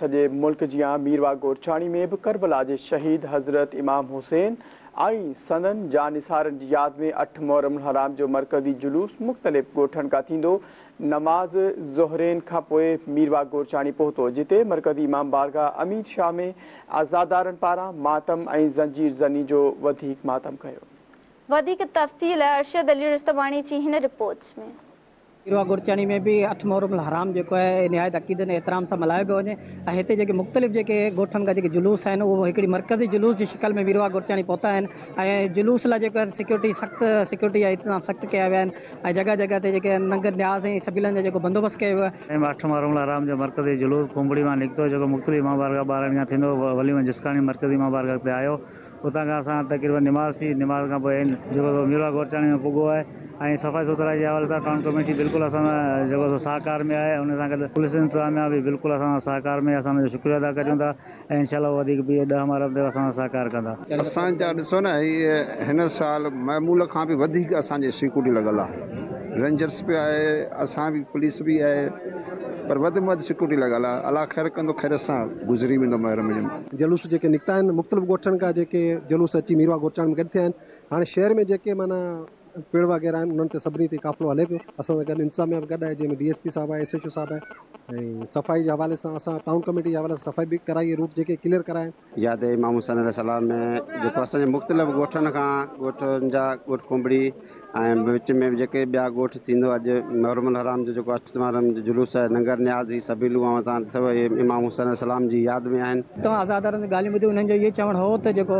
سڄي ملڪ جيان ميرواهه گورچاڻي ۾ به ڪربلا جي شهيد حضرت امام حسين ۽ سندن جانثارن جي ياد ۾ اٺ محرم الحرام جو مرڪزي جلوس مختلف ڳوٺن کان ٿيندو نماز ظهرين کانپوء ميرواهه گورچاڻي پهتو جتي مرڪزي امام بارگاهه امير شاهه ۾ عزادارن پاران ماتم ۽ زنجير زني جو وڌيڪ ماتم ڪيو. وڌيڪ تفصيل ارشد علي رستماڻي جي هن رپورٽ ۾. ميرواهه گورچاڻي ۾ به اٺ محرم الحرام جيڪو آهي نهايت عقيدت ۽ احترام سان ملهايو پيو وڃي ۽ هتي جيڪي مختلف جيڪي ڳوٺن کان جيڪي جلوس آهن اهو هڪڙي مرڪزي جلوس جي شڪل ۾ ميرواهه گورچاڻي پهتا آهن ۽ جلوس لاء جيڪو آهي سيڪيورٽي سخت سيڪيورٽي جا انتظام سخت ڪيا ويا آهن ۽ جڳهه جڳهه تي جيڪي ننگر نياز ۽ سبيلن جو جيڪو بندوبست ڪيو ويو آهي. ۽ اٺ محرم الحرام جو مرڪزي جلوس ڪونبڙي مان نڪتو جيڪو مختلف امام بارگاهه ٻارڻ کان ٿيندو ولي محمد جسڪاڻي مرڪزي امام بارگاهه تي آيو اتان کان اسان تقريبن نماز ٿي، نماز کان پوء جيڪو سو ميرواهه گورچاڻي ۾ پڳو آهي ۽ صفائي سٿرائي جي حوالي سان ٽائون ڪميٽي بلڪل اسان سان جيڪو سو سهڪار ۾ آهي ان سان گڏ پوليس انتظاميا به بلڪل اسان سان سهڪار ۾ اسان ان جو شڪريو ادا ڪريون ٿا ۽ انشاء الله وڌيڪ به ڏهه محرم تي اسان سان سهڪار ڪندا. اسان جا ڏسو نه هي هن سال معمول کان به وڌيڪ اسان جي سيڪورٽي لڳل آهي رينجرس به آهي اسان به پوليس به آهي پر وڌ ۾ وڌ سيڪورٽي لڳل آهي الله خير ڪندو خير سان گذري ويندو محرم جو. جلوس جيڪي نڪتا آهن مختلف ڳوٺن کان جيڪي جلوس اچي ميرواهه گورچاڻي ۾ گڏ ٿيا آهن هاڻي شهر ۾ جيڪي معنيٰ پڙ وغيره آهن انهن تي سڀني تي قافلو هلي پيو اسان سان گڏ انتظاميا به گڏ آهي جنهن ۾ ڊي ايس پي صاحب آهي ايس ايڇ او صاحب آهي ۽ صفائي جي حوالي سان اسان ٽائون ڪميٽي جي حوالي سان صفائي به ڪرائي روٽ جيڪي ڪليئر ڪرايا آهن. ياد امام حسين عليه السلام ۾ جيڪو اسان جي مختلف ڳوٺن کان ڳوٺن جا ڳوٺ کنڀڙي ۽ وچ ۾ به جيڪي ٻيا ڳوٺ ٿيندو اڄ محرم الحرام جو جيڪو اٺ محرم جو جلوس آهي ننگر نياز هي سبيلون اوهان تان سڀ اهي امام حسين عليه السلام جي ياد ۾ آهن. توهان عزادارن جون ڳالهيون ٻڌيون انهن جو اهو چوڻ هو ته جيڪو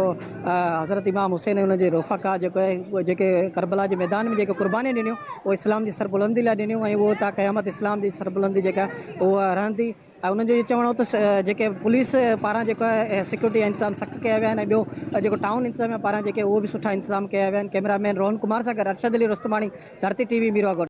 حضرت امام حسين ۽ ان جي رفقا جيڪو آهي جيڪي ڪربلا جي ميدان ۾ جيڪي قربانيون ڏنيون اهي اسلام جي سربلندي لاء ڏنيون ۽ اهو تا قيامت اسلام جي سربلندي جيڪا اها رهندي. ۽ انهن جو اهو چوڻ هو ته جيڪي پوليس پاران جيڪو آهي سيڪيورٽي جا انتظام سخت ڪيا ويا آهن ۽ ٻيو جيڪو ٽائون انتظاميا پاران جيڪي اهو به سٺا انتظام ڪيا ويا آهن ڪئميرا مين روهن ڪمار سان گڏ ارشد علي رستماڻي ڌرتي ٽي وي ميرواهه ڳوٺ.